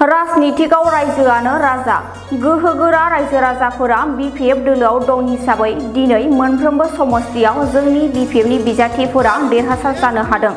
राजनीतिकाव रायजोआनो राजा गोहोगोरा रायजो राजाफोरा बिपिएफ दोलोआव दं हिसाबै दिनै मोनफ्रोमबो समस्तियाव जोंनि बिपिएफनि बिजाथिफोरा देरहासार जानो हादों।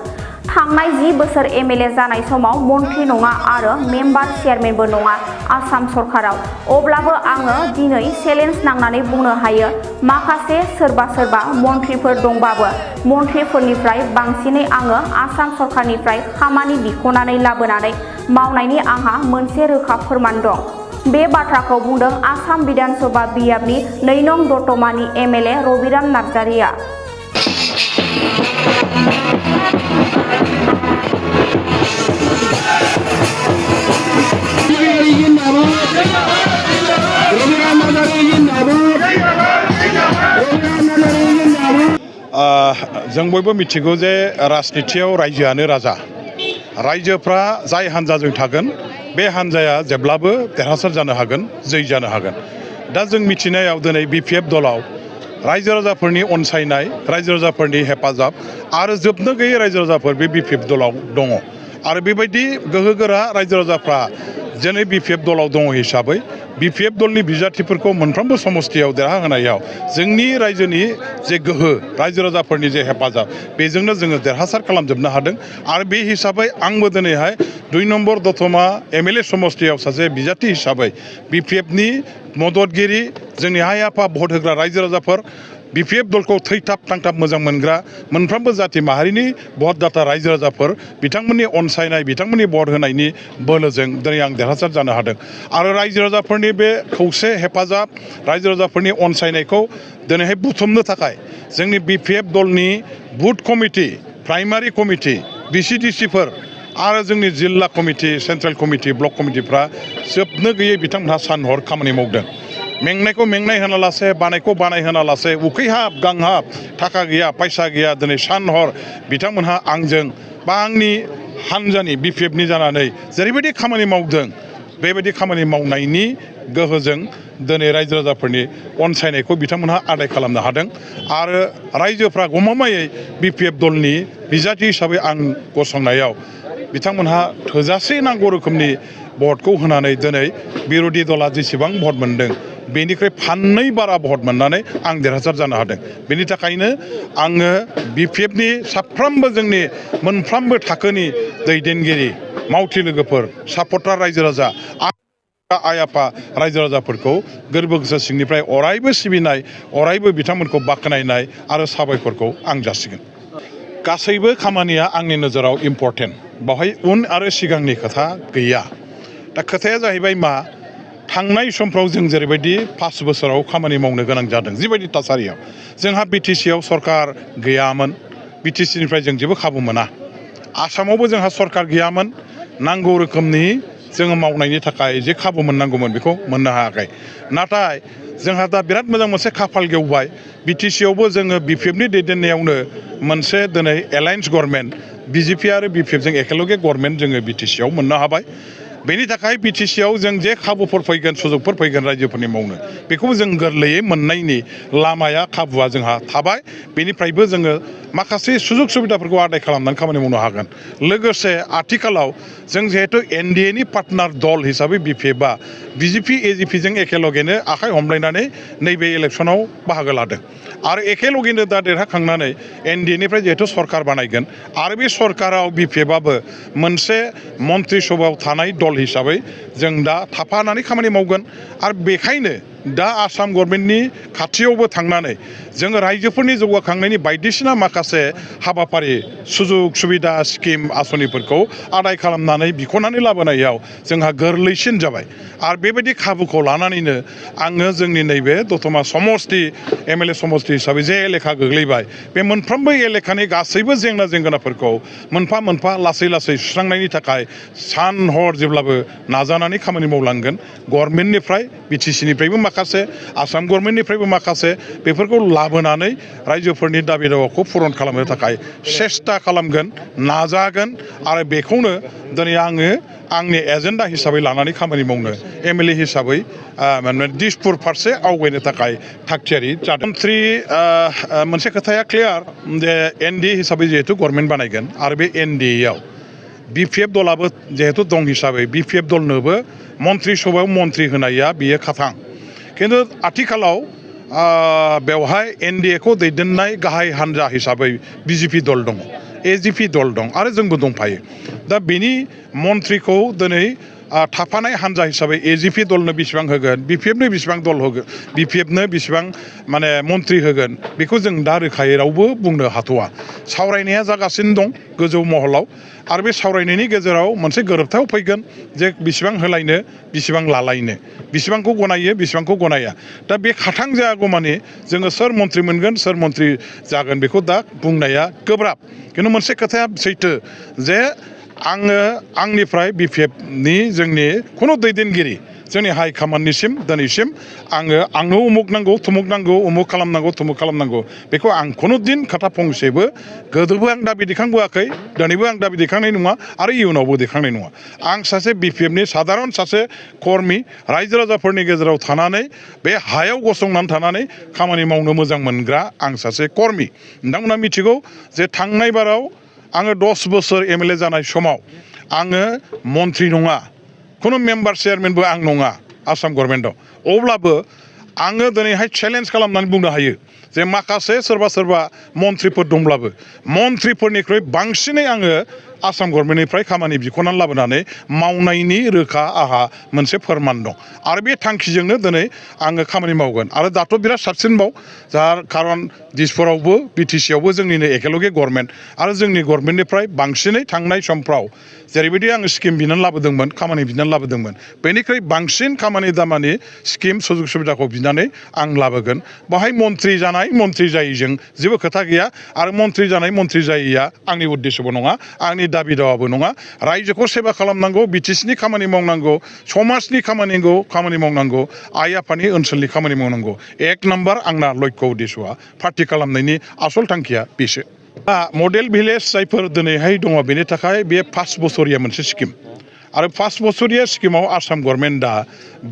थांनाय 10 बोसोर एमएलए जानाय समाव मन्थ्रि नङा आरो मेम्बार चेयारमेनबो नङा आसाम सरकाराव, अब्लाबो आङो दिनै चेलेन्ज नांनानै बुंनो हायो माखासे सोरबा मन्थ्रिफोर दंबाबो मन्थ्रिफोरनिफ्राय बांसिनै आङो आसाम सरकारनिफ्राय खामानि बिख'नानै लाबोनानै मावनायनि आंहा मोनसे रोखा फोरमान दं। बे बाथ्राखौ बुंदों आसाम बिधान सभा बियाबनि 2 नं दतमानि एमएलए रबिराम नार्जारिया। जों बयबो मिथिगौ जे राजनितियाव रायजोआनो राजा। रायजोफ्रा जाय हान्जाजों थागोन बे हान्जाया जेब्लाबो देरहासार जानो हागोन, जै जानो हागोन। दा जों मिथिनायाव दिनै बिपिएफ दलाव रायजो राजाफोरनि अनसायनाय, रायजो राजाफोरनि हेफाजाब आरो जोबनो गैयै रायजो राजाफोर बे बिपिएफ दलाव दङ। आरो बेबायदि गोहोगोरा रायजो राजाफ्रा दिनै बिपिएफ दलाव दङ हिसाबै बिपिएफ दलनि बिजाथिफोरखौ मोनफ्रोमबो समस्तियाव देरहाहोनायाव जोंनि रायजोनि जे गोहो, रायजो राजाफोरनि जे हेफाजाब, बेजोंनो जोङो देरहासार खालामजोबनो हादों। आरो बे हिसाबै आंबो दिनैहाय 2 नम्बर दतमा एमएलए समस्तियाव सासे बिजाथि हिसाबै बिपिएफनि मददगिरि, जोंनि आइ आफा भट होग्रा रायजो राजाफोर, बिपिएफ दलखौ थैथाब थांथाब मोजां मोनग्रा मोनफ्रोमबो जाथि माहारिनि भटदाता रायजो राजाफोर, बिथांमोननि अनसायनाय, बिथांमोननि भट होनायनि बोलोजों दिनै आं देरहासार जानो हादों। आरो रायजो राजाफोरनि बे खौसे हेफाजाब, रायजो राजाफोरनि अनसायनायखौ दिनैहाय बुथुमनो थाखाय जोंनि बिपिएफ दलनि बुथ कमिटि, प्राइमारि कमिटि, बिसिडिसिफोर आरो जोंनि जिल्ला कमिटि, सेन्ट्रेल कमिटि, ब्लक कमिटिफ्रा जोबनो गैयै बिथांमोनहा सान हर खामानि मावदों। मेंनायखौ मेंनाय होनालासे, बानायखौ बानाय होनालासे, उखैहाब गांहाब, थाखा गैया फैसा गैया, दिनै सान हर बिथांमोनहा आंजों बा आंनि हान्जानि बिपिएफनि जानानै जेरैबायदि खामानि मावदों, बेबायदि खामानि मावनायनि गोहोजों दिनै रायजो राजाफोरनि अनसायनायखौ बिथांमोनहा आदाय खालामनो हादों। आरो रायजोफ्रा गमामायै बिपिएफ दलनि बिजाथि हिसाबै आं गसंनायाव बिथांमोनहा थोजासे नांगौ रोखोमनि भटखौ होनानै दिनै बिर'धि दला जेसेबां भट मोनदों बेनिख्रुइ फाननै बारा भट मोननानै आं देरहासार जानो हादों। बेनि थाखायनो आङो बिपिएफनि साफ्रोमबो जोंनि मोनफ्रोमबो थाखोनि दैदेनगिरि, मावथि लोगोफोर, सापर्टार रायजो राजा, आइ आफा रायजो राजाफोरखौ गोरबो गोसो सिंनिफ्राय अरायबो सिबिनाय, अरायबो बिथांमोनखौ बाख्नायनाय आरो साबायखरखौ आं जासिगोन। गासैबो खामानिया आंनि नोजोराव इम्परटेन्ट, बावहाय उन आरो सिगांनि खोथा गैया। दा खोथाया जाहैबाय मा, थांनाय समफ्राव जों जेरैबायदि 5 बोसोराव खामानि मावनो गोनां जादों, जिबायदि थासारियाव जोंहा बिटिसिआव सरकार गैयामोन, बिटिसिनिफ्राय जों जेबो खाबु मोना। आसामावबो जोंहा सरकार गैयामोन, नांगौ रोखोमनि जोङो मावनायनि थाखाय जे खाबु मोननांगौमोन बेखौ मोननो हायाखै। नाथाय जोंहा दा बिराद मोजां मोनसे खाफाल गेवबाय, बिटिसिआवबो जोङो बिपिएफनि दैदेननायावनो मोनसे दिनै एलायन्स गभर्नमेन्ट, बिजेपि आरो बिपिएफजों एखेलगे गभर्नमेन्ट जोङो बिटिसिआव मोननो हाबाय। बेनि थाखाय बिटिसिआव जों जे खाबुफोर फैगोन, सुजुगफोर फैगोन रायजोफोरनि मावनो, बेखौबो जों गोरलैयै मोननायनि लामाया, खाबुआ जोंहा थाबाय। बेनिफ्रायबो जोङो माखासे सुजुग सुबिदाफोरखौ आदाय खालामनानै खामानि मावनो हागोन। लोगोसे आथिखालाव जों जिहेतु एनडिएनि पार्टनार दल हिसाबै बिपिएफआ बिजेपि एजिपिजों एखेलगेनो आखाइ हमलायनानै नैबे इलेक्सनाव बाहागो लादों। आरो एखेलगेनो दा देरहाखांनानै एनडिएनिफ्राय जिहेतु सरकार बानायगोन आरो बे सरकाराव बिपिएफआबो मोनसे मन्त्रि सभायाव थानाय दल हिसाबै जों दा थाफानानै खामानि मावगोन। आरो बेखायनो दा आसाम गभर्नमेन्टनि खाथियावबो थांनानै जोङो रायजोफोरनि जौगाखांनायनि बायदिसिना माखासे हाबाफारि, सुजुग सुबिदा, स्किम, आसनिफोरखौ आदाय खालामनानै बिख'नानै लाबोनायाव जोंहा गोरलैसिन जाबाय। आरो बेबायदि खाबुखौ लानानैनो आङो जोंनि नैबे दतमा समस्ति एमएलए समस्ति हिसाबै जे एलेखा गोग्लैबाय, बे मोनफ्रोमबो एलेखानि गासैबो जेंना जेंगोनाफोरखौ मोनफा मोनफा लासै लासै सुस्रांनायनि थाखाय सान हर जेब्लाबो नाजानानै खामानि मावलांगोन। गभर्नमेन्टनिफ्राय, बिटिसिनिफ्रायबो माखासे, आसाम गभर्नमेन्टनिफ्रायबो माखासे, बेफोरखौ लाबोनानै रायजोफोरनि दाबि दावाखौ पुरन खालामनो थाखाय सेस्था खालामगोन, नाजागोन। आरो बेखौनो दिनै आङो आंनि एजेन्डा हिसाबै लानानै खामानि मावनो एमएलए हिसाबै दिसपुर फारसे आवगायनो थाखाय थागथियारि जादों। मोनसे खोथाया क्लियार जे एनडिए हिसाबै जिहेतु गभर्नमेन्ट बानायगोन आरो बे एनडिएआव BPF दलाबो जिहेतु दं हिसाबै BPF दलनोबो मन्त्रि सभायाव मन्त्रि होनाया बियो खाथां खिन्थु आथिखालाव बेवहाय NDA खौ दैदेननाय गाहाय हान्जा हिसाबै BJP दल दङ AGP दल दं आरो जोंबो दंफायो दा बेनि मन्त्रिखौ दिनै थाफानाय हान्जा हिसाबै AGP दलनो बेसेबां होगोन BPF नो बेसेबां दल होगोन BPF नो बेसेबां माने मन्त्रि होगोन बेखौ जों दा रोखायै रावबो बुंनो हाथ'वा सावरायनाया जागासिनो दं गोजौ महलाव आरो बे सावरायनायनि गेजेराव मोनसे गोरोबथायाव फैगोन जे बेसेबां होलायनो बेसेबां लालायनो बेसेबांखौ गनायो बेसेबांखौ गनाया दा बे खाथां जायागौमानि जोङो सोर मन्त्रि मोनगोन सोर मन्त्रि जागोन बेखौ दा बुंनाया गोब्राब खिन्थु मोनसे खोथाया सैथो जे आङो आंनिफ्राय BPFनि जोंनि खुनु दैदेनगिरि जोंनि हाइ कमान्डनिसिम दिनैसिम आंनो उमुक नांगौ थुमुक नांगौ उमुक खालामनांगौ थुमुक खालामनांगौ बेखौ आं खुनु दिन खोथा फंसेबो गोदोबो आं दाबि दैखांबोआखै दिनैबो आं दाबि दैखांनाय नङा आरो इयुनावबो दैखांनाय नङा आं सासे BPFनि साधारन सासे कर्मि रायजो राजाफोरनि गेजेराव थानानै बे हायाव गसंनानै थानानै खामानि मावनो मोजां मोनग्रा आं सासे कर्मि नोंथांमोना मिथिगौ जे थांनाय बाराव आङो 10 बोसोर MLA जानाय समाव आङो मन्त्रि नङा खुनु मेम्बार चेयारमेनबो आं नङा आसाम गभर्नमेन्टआव अब्लाबो आङो दिनैहाय चेलेन्ज खालामनानै बुंनो हायो जे माखासे सोरबा मन्त्रिफोर दंब्लाबो मन्त्रिफोरनिख्रुइ बांसिनै आङो आसाम गभर्नमेन्टनिफ्राय खामानि बिख'नानै लाबोनानै मावनायनि रोखा आहा मोनसे फोरमान दं आरो बे थांखिजोंनो दिनै आङो खामानि मावगोन आरो दाथ' बिराद साबसिनबाव जाय खारन दिसपुरावबो BTC आवबो जोंनिनो एखेलगे गभर्नमेन्ट आरो जोंनि गभर्नमेन्टनिफ्राय बांसिनै थांनाय समफ्राव जेरैबायदि आङो स्किम बिनानै लाबोदोंमोन खामानि बिनानै लाबोदोंमन बेनिख्रुइ बांसिन खामानि दामानि स्किम सुजुग सुबिदाखौ बिनानै आं लाबोगोन बाहाय मन्त्रि जानाय मन्त्रि जायैजों जेबो खोथा गैया आरो मन्त्रि जानाय मन्त्रि जायैया आंनि उद्देश्यबो नङा आंनि दाबि दावाबो नङा रायजोखौ सेबा खालामनांगौ BTCनि खामानि मावनांगौ समाजनि खामानि मावनांगौ आइ आफानि ओनसोलनि खामानि मावनांगौ 1 नाम्बार आंना लक्ष्य उद्देश्यआ पार्टि खालामनायनि आसल थांखिया बेसो मडेल भिलेज जायफोर दिनैहाय दङ बेनि थाखाय बे 5 बोसोरिया मोनसे स्किम आरो 5 बोसोरिया स्किमाव आसाम गभर्नमेन्टआ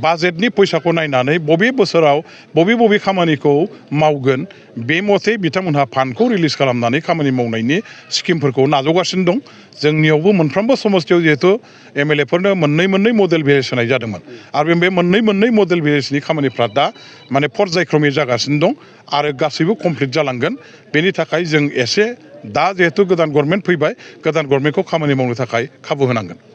बाजेटनि फैसाखौ नायनानै बबे बोसोराव बबे खामानिखौ मावगोन बे मथे बिथांमोनहा फान्डखौ रिलिज खालामनानै खामानि मावनायनि स्किमफोरखौ नाजावगासिनो दं जोंनियावबो मोनफ्रोमबो समस्थियाव जिहेतु MLA फोरनो मोननै मडेल भिलेज होनाय जादोंमोन आरो बे मोननै मडेल भिलेजनि खामानिफ्रा दा माने पर्यायक्रमै जागासिनो दं आरो गासैबो कमप्लिट जालांगोन बेनि थाखाय जों एसे दा जिहेतु गोदान गभर्नमेन्ट फैबाय गोदान गभर्नमेन्टखौ खामानि मावनो थाखाय खाबु होनांगोन